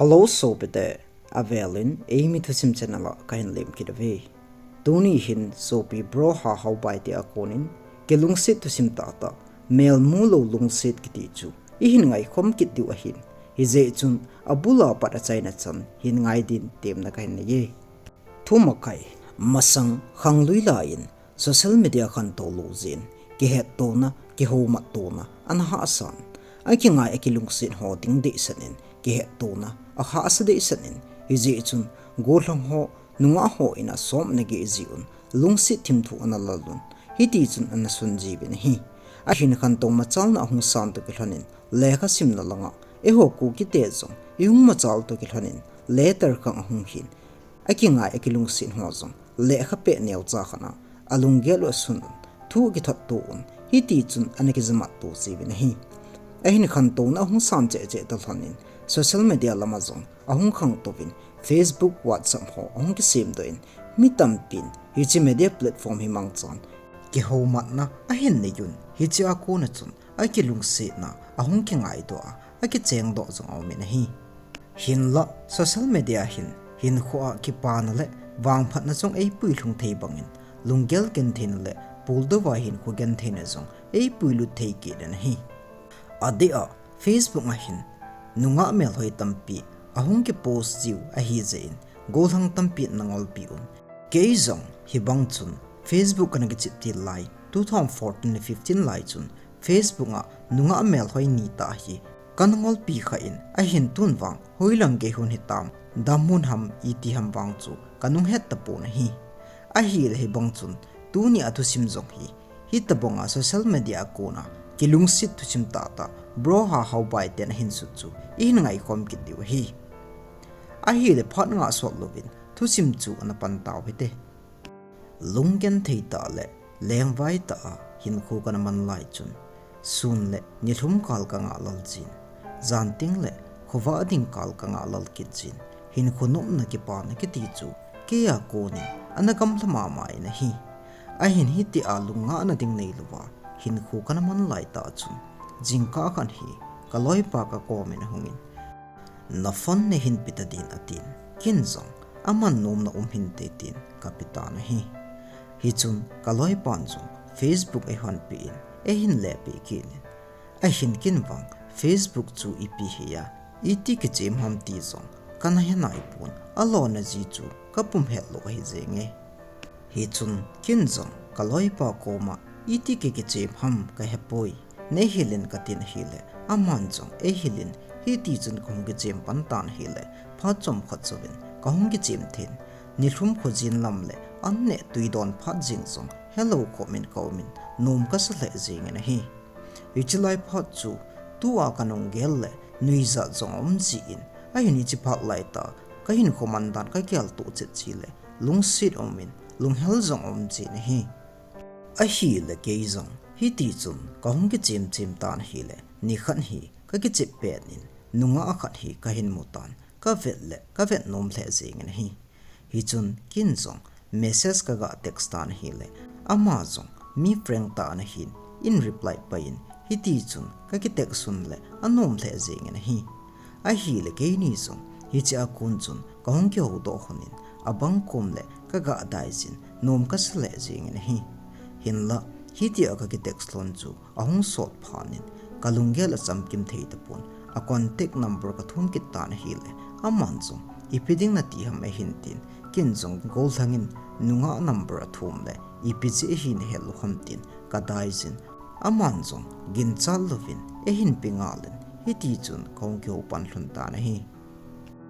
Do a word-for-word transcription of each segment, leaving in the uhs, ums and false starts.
Hello sopite, avelin Eimi Thusim channel a kahin lemkit uve. Tuni hin sopi Bro Hahaobaite a konin kilungset thusim tahtah, melmu lou lungset kiti chu ihin ngaikhom kit diu ahin, hijeh chun abul a pat achaina chan hin ngai din temna kahin neiye. Thumakai, masang khanglui laiyin social media khantou lou jeh in kihettona, kihoumattona ana hahsan, akingai akilungset ho ding deisah in kihettona ahahsa deisah in, hijeh chun gollhang ho, nungah ho in asomna geh jiuvin lungset thimthu ana lalun, hitichun ana sun jiuvin ahi. Ahin khantou machalna ahung san toh kilhonin lekha simna langa eiho Kukite jong ihung machal toh kilhonin letter khang ahung hin, akingai akilungset ho jong lekha peh neocha khat a alunggel u asun un, thu akithot to un, hitichun ana kijamat to jiuvin ahi. Ahin khantouna ahung san cheh cheh toh lhonin social media lama jong ahung khangtouvin, Facebook, WhatsApp ho ahung kisemdoh in, mi tampin hiche media platform hi mangchan kihoumatna ahin neiyun, hichea kona chun akilungsetna ahung kingaidoh a, akichengdoh jong aumin ahi. Hinla social media hin hinkhoa kipana le vangphatna jong eipui lhung thei bangin, lunggel gentheina le puldouva hinkho gentheina jong eipuilut thei kit in ahi. Adeh a Facebook a hin nungah melhoi tampi ahung kipost jiu ahijeh in, gollhang tampin ana ngolpi un. Kei jong hibang chun Facebook kana kichep til lai, two thousand fourteen le fifteen lai chun Facebook a nungah melhoi ni tah hi kana ngolpi kha in, ahin tun vang hoilang gei hon hitam, damhon ham, iti ham vang chu kanung het tapon ahi. Ahile hibang chun tunia thusim jong hi hitobanga social media a kona kilungset thusim tahtah Bro Hahaobaiten ahin sut chu ihin ngaikhom kit diu ahi. Ahile phat nga sot louvin thusim chu ana pan tau hite. Lunggenthei tah le lengvai tah a hinkho kana man lai chun, sun le nilhum kal kangah lal jin, jan teng le khovah ding kal kangah lal kit jin, hinkho nopna kipana kiti chu keia konin ana gamla mama in ahi. Ahin hitia lungngahna ding neilouva hinkho kana man lai tah chun, jingkah khat hi kaloipa kakomin ahungin, na phone neihin pe tadin atin, ken jong aman nomna um hinte tin kape tan ahi. Hichun kaloipan jong Facebook eihonpeh in, eihin lepeh kit in, ahin ken vang Facebook chu ipi hia, iti kichem ham ti jong kana he naipon, alona ji chu kapum het lou ahi jenge. Hichun ken jong kaloipa koma, iti kikichem ham kahepoi, neihil in katin ahile, aman jong eihil in, hitichun kahung kichem pan tan ahile, phat chomkhat jouvin kahung kichem thei in, nilhum khojin lam le anneh twidon phat jeng jong helou khomin kaumin, nom kasa lheh jengin ahi. Hiche lai phat chu tua kanung gel le nuijat jong aum jin, ahin hiche phat laitah kahinkho mandan kageltoh chet chele lungset umin, lunghel jong aum jin ahi. Ahile kei jong hitichun kahung kichem chem tan ahile, nikhat hi kakichep pet in, nungah khat hi kahin mu tan, kavet le kavet nom lheh jengin ahi. Hichun ken jong message kaga text tan ahile, ama jong mi frank tah ana hin, in reply pai in, hitichun kaki text un le anom lheh jengin ahi. Ahile keini jong hichea kon chun kahung kihoudoh lhonin, abang kom le kaga dai jin, nom kasa lheh jengin ahi. Hinla hitia kaki text lhon chu ahung sot phat in, kalunggel achamkim thei tapon, a contact number kathum kit tan ahile, aman jong ipi ding nati ham eihin tin, ken jong gollhangin nungah number athum le ipi jeh ahi nahet lou ham tin kadai jin, aman jong ginchat louvin eihin pe ngal in, hitichun kahung kihou pan lhon tan ahi.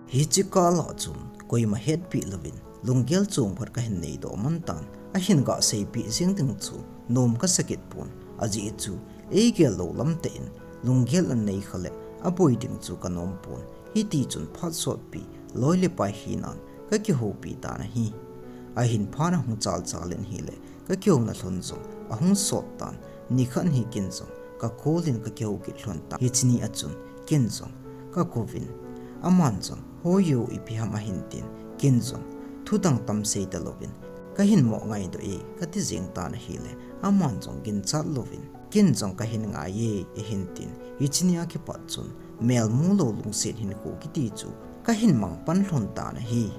Hiche kal a chun koima hetpeh louvin lunggel chom khat kahin neidoh man tan, ahin ga seipeh jeng ding chu nom kasa kit pon, ajeh chu eigel lou lam tah in lunggel anei kha le aboi ding chu kanom pon, hitichun phat sotpi loi le pai hinan kakihoupi tan ahi. Ahin phat ahung chalchal in ahile, kakihouna lhon jong ahung sot tan, nikhat hi ken jong ka call in kakihou kit lhon tan. Hiche ni a chun ken jong kakouvin, aman jong, hoi o, ipi ham ahin tin, ken jong thudang tam sei talouvin, kahin mo ngaidoh e, kati jeng tan ahile, aman jong ginchat louvin, ken jong kahin ngai e, eihin tin, hiche nia kipat chun melmu lou lungset hinkho kiti chu kahin mang pan lhon tan ahi.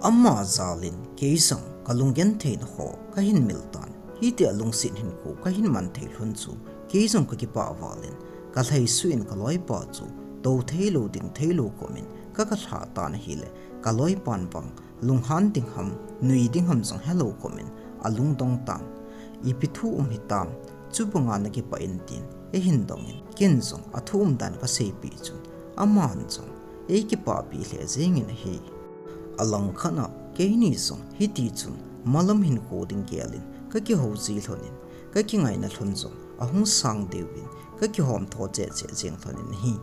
Ama jal in kei jong kalunggenthei na ho kahin mil tan, hitia lungset hinkho kahin man thei lhon chu, kei jong kakipah val in, kalhai suh in kaloipa chu tou thei lou ding thei lou khom in ka kalha tan ahile, kaloipan vang lunghan ding ham, nui ding ham jong helou khom in alungdong tan. Ipi thu um hitam, chubanga nakipah in tin eihin dong in, ken jong athu umdan kaseipeh chun, aman jong eikipahpi lheh jeng in ahi. Alangkhat a keini jong hiti chun malam hinkho ding gel in kakihou ji lhon in, kakingaina lhon jong ahung sang deu in, kakihom tho cheh cheh jeng lhon in ahi.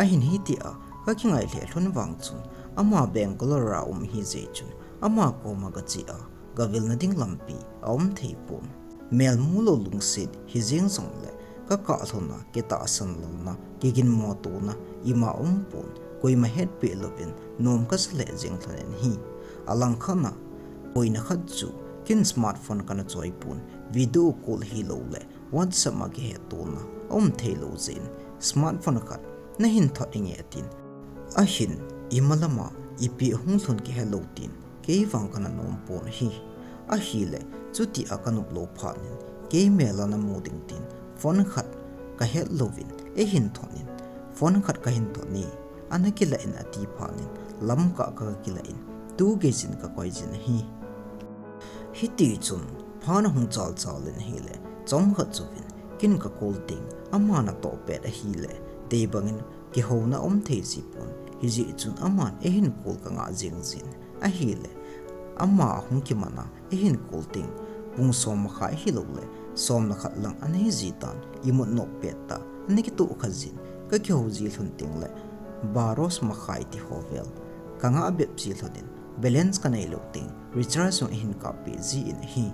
Ahin hitia kakingai lheh lhon vang chun, ama Bangalore a um ahi jeh chun, ama koma gache a gavilna ding lampi aum thei pon. Melmu lou lungset hijeng jongle, kakah lhon a kitahsan louna, kiginmo tona ima um pon, koima hetpeh louvin nom kasa lheh jeng lhon in ahi. Alangkhat a, boina khat chu, ken smartphone kana choi pon, video call hiloule WhatsApp a kihetona aum thei lou jeh in, smartphone khat nahin thot inge atin. Ahin, imalam a ipi ahung lhon kihe lou tin, kei vang kana nom pon ahi. Ahile, chutia kanop lou phat in, kei mel a namu ding tin, phone khat kahet louvin eihin thot in, phone khat kahin thot e, ana kilah in ati phat in, lamkah a kakilah in, tu geijin kakoi jin ahi. Hiti chun, phat ahung chal chal in ahile, chomkhat jouvin ken ka call teng, aman atoh pet ahile, dei bangin kihouna um thei ji pon, hijeh chun aman eihin call kangah jeng jin ahile, ama ahung kiman a eihin call teng, pung som makhai hiloule som le khat lang ana hiji tan, imut nop pet tah a ana kitoh kha jin, kakihou ji lhon tengle, baro makhai ti ho vel kangah bep ji lhon in, balance kanei lou teng, recharge jong eihin kappeh ji in ahi.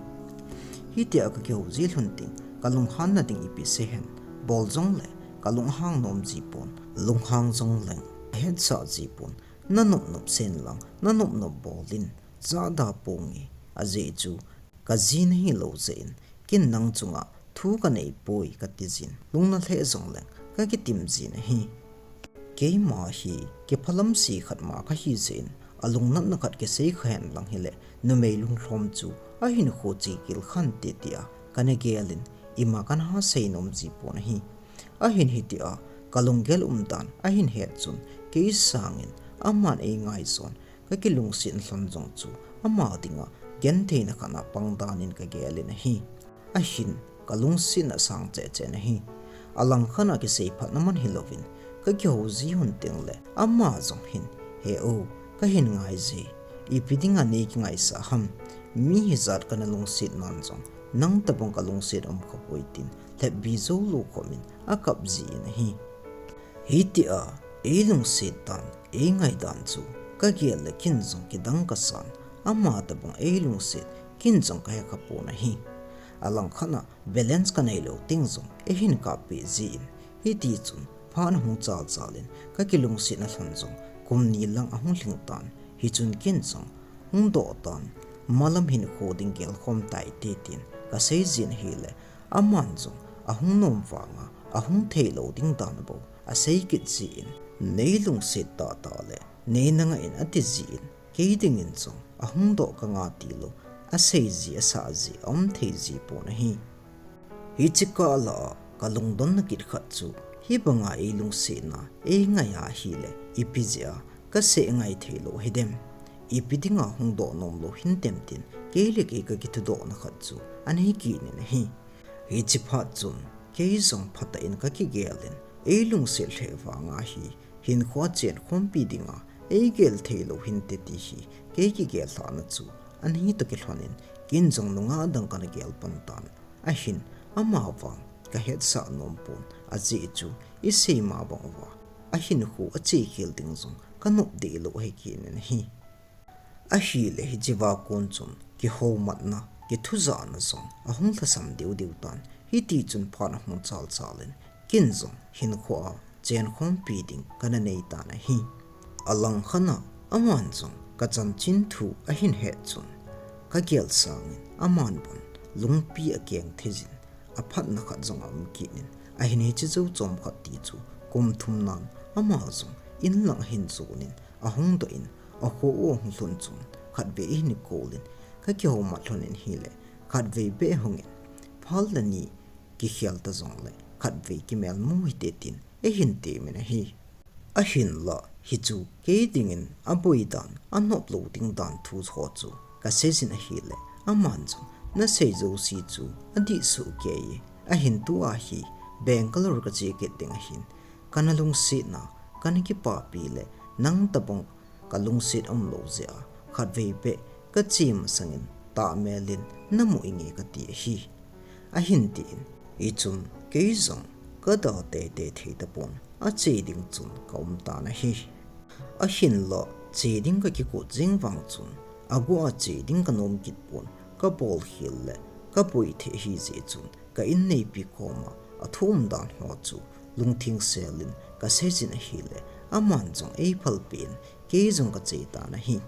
Hitia kakihou ji lhon teng, kalunghanna ding ipi sei hen, bol jongle kalunghang nom ji pon, lunghang jongleng kahetsah ji pon, nanop nop sen lang, nanop nop bol in, jahda ponge, ajeh chu kaji nahilou jeh in, ken nang chunga thu kanei poi kati jin, lungna lheh jongleng kakitim jin ahi. Keima hi kiphalam se khat ma kahi jeh in, alungnatna khat kisei kha hen lang hile, numei lunglhom chu ahinkho che kel khante tia kana gel in, ima kana sei nom ji pon ahi. Ahin hitia kalunggel umdan ahin het chun, kei sangin aman eingaison, kakilungset lhon jong chu ama dinga gentheina khat a pang dan in kagel in ahi. Ahin, kalungsetna sang cheh cheh in ahi. Alangkhat a kisei phatna man hilouvin, kakihou ji lhon tengle, ama jong hin, he o, kahin ngai je, ipi dinga nei kingaisah ham, mi hijat kana lungset nan jong, nang tobang kalungset um khapoi tin, lhepbi jou lou khom in akap ji in ahi. Hitia eilungset dan, eingai dan chu kagel le ken jong kidang kasan, ama tobang eilungset, ken jong kahe khapon ahi. Alangkhat a balance kanei lou teng jong eihin kappeh ji in, hiti chun phat ahung chal chal in, kakilungsetna lhon jong kum ni lang ahung lhing tan, hichun ken jong hung doh tan, malam hinkho ding gelkhom taite tin kasei jin ahile, aman jong ahung nom vanga ahung theilou ding dan bou asei kit ji in, nei lungset tahtah le nei nangah in ati ji in, kei dingin jong ahung doh kanga tilou asei ji asah ji aum thei ji pon ahi. Hiche kah lah a kalungdonna kit khat chu, hibanga eilungsetna eingai ahile, ipi jeh a kaseh ngai theilou hidem, ipi dinga hung doh nomlou hintem tin, kei le kei kakithudohna khat chu ana hi kit in ahi. Hiche phat chun kei jong phatah in kakigel in, eilungset lheh vanga hi hinkhoa chenkhompi dinga eigel theilou hinte ti hi kei kigel lhahna chu ana hitoh kilhon in, ken jong nungah dang kana gel pan tan, ahin, ama vang kahetsah nom pon, ajeh chu isei ma bang uva ahinkho ache khel ding jong kanop dehlou ahi kit in ahi. Ahile hicheva kon chun kihoumatna, kithujahna jong ahung lhasam deu deu tan, hiti chun phat ahung chal chal in, ken jong hinkhoa chenkhompi ding kana nei tan ahi. Alangkhat a aman jong kachanchin thu ahin het chun, kagel sangin aman bon lungpi akeng thei jin, aphatna khat jong aum kit in, ahin hiche jou chomkhat ti chu kum thum nan ama jong in lang ahin jon in, ahung doh in, akho u ahung lhun chun, khatvei eihin kou in, ka kihoumat lhon in ahile, khatvei beh hung in, phal le ni kikhel ta jongle, khatvei kimelmu hite tin, eihin temin ahi. Ahinla, hichu kei dingin aboi dan, anop lou ding dan thu ho chu ka seijin ahile, aman jong, nasei jouse chu adih soh kei e, ahin tua hi, Bangalore ka che kit ding ahin, kana lungsetna, kana kipapi le, nang tabang ka lungset umlou jeh a, khatvei beh ka che masangin, tahmel in namu inge kati ahi. Ahin tin, hichun kei jong ka da teitei thei tapon, ache ding chun ka um tan ahi. Ahinla, che ding ka kigot jing vang chun, aguh a che ding ka nom kit pon, ka bolkhel le ka boi thei ahi jeh chun, ka inneipi koma athu umdan ho chu lungtheng sel in ka seijin ahile, aman jong eiphalpeh in kei jong ka che tan ahi.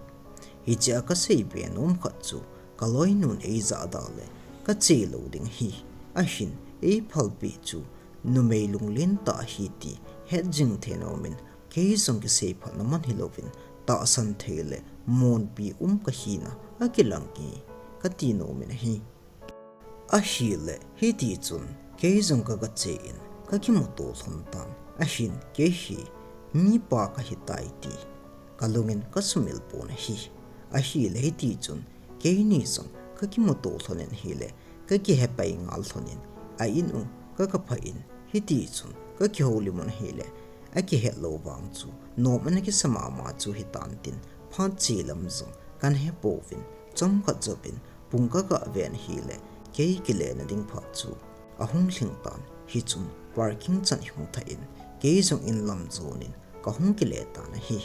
Hichea ka seibe nom khat chu, ka loinun eijahda le ka che lou ding ahi. Ahin, eiphalpeh chu, numei lunglen tah ahi ti het jing thei nomin, kei jong kiseiphatna man hilouvin, tahsan thei le monpi um kahina akilang e, kati nomin ahi. Ahile, hitichun, kei jong ka, ka che in, ka kimuto lhon tan, ahin, kei hi mipa kahitai ti ka lungin ka sumil pon ahi. Ahile, hitichun, keini jong ka kimuto lhon in ahile, ka kihepai ngal lhon in, a in u ka, ka phah in, hitichun, ka kihoulim un ahile, akihet lou vang chu, nom ana kisa mama chu hitan tin, phat che lam jong kana hepouvin, chomkhat jouvin, pung ka gah ven ahile, kei kilena ding phat chu ahung lhing tan, hichun parking chan ihung thah in, kei jong in lam jon in kahung kile tan ahi.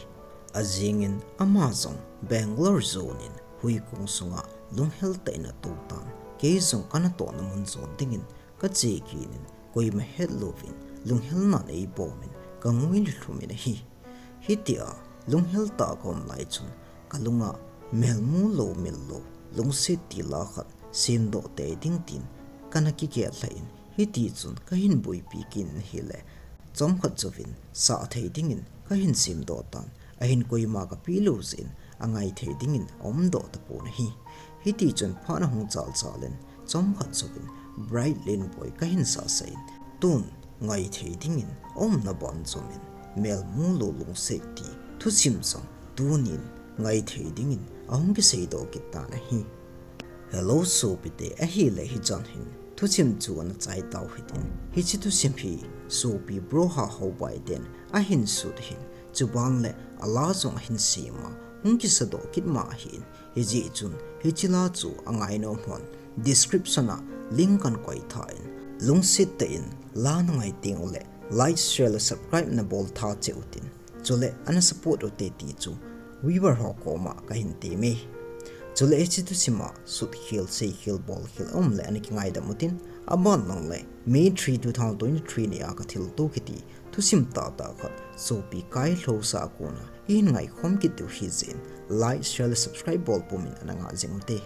Ajingin ama jong Bangalore jon in huikong sunga lunghel tah in atou tan, kei jong ka natohna mun jon dingin ka che kit in, koima hetlouvin, lunghelnan eibomin, ka ngui lhum in ahi. Hitia, lunghel tah a ka um lai chun, ka lunga melmu lou, mil lou, lungset tila khat semdoh tei ding tin, kana kigel lhah in, hitichun ka hin boipi kit in ahile, chomkhat jouvin sah thei dingin ka hin semdoh tan, ahin koima ka pe lou jeh in, angai thei dingin aumdoh tapon ahi. Hitichun phat ahung chalchal in, chomkhat jouvin Bright Lane Boy ka hin sahsah in, tun ngai thei dingin aumna ban jouvin, melmu lou lungset ti thusim jong tunin ngai thei dingin ahung kiseidoh kit tan ahi. Hello sopite, ahile hichan hin thusim chu ana chai tau hitin, hiche thusim hi sopi Bro Hahobai ten ahin sut ahin, chuban le ala jong ahin sem a, hung kisadoh kit ma ahin, hijeh chun hiche la chu angai nom hon description a link kan koi tha in, lungset tah in la nangai tengule like, share le subscribe nabol tha cheh utin, chule ana support ute ti chu viewer ho koma kahin temme. Chule hiche thusima sutkhel, seikhel, bolkhel aum le ana kingaidam utin, aban lang le May three, two thousand twenty-three nia kathilto kiti thusim tahtah khat sopi Kailhousa a kona ihin ngaikhom kit diu hijeh in like, share le subscribe bol pumin ana ngah jing ute.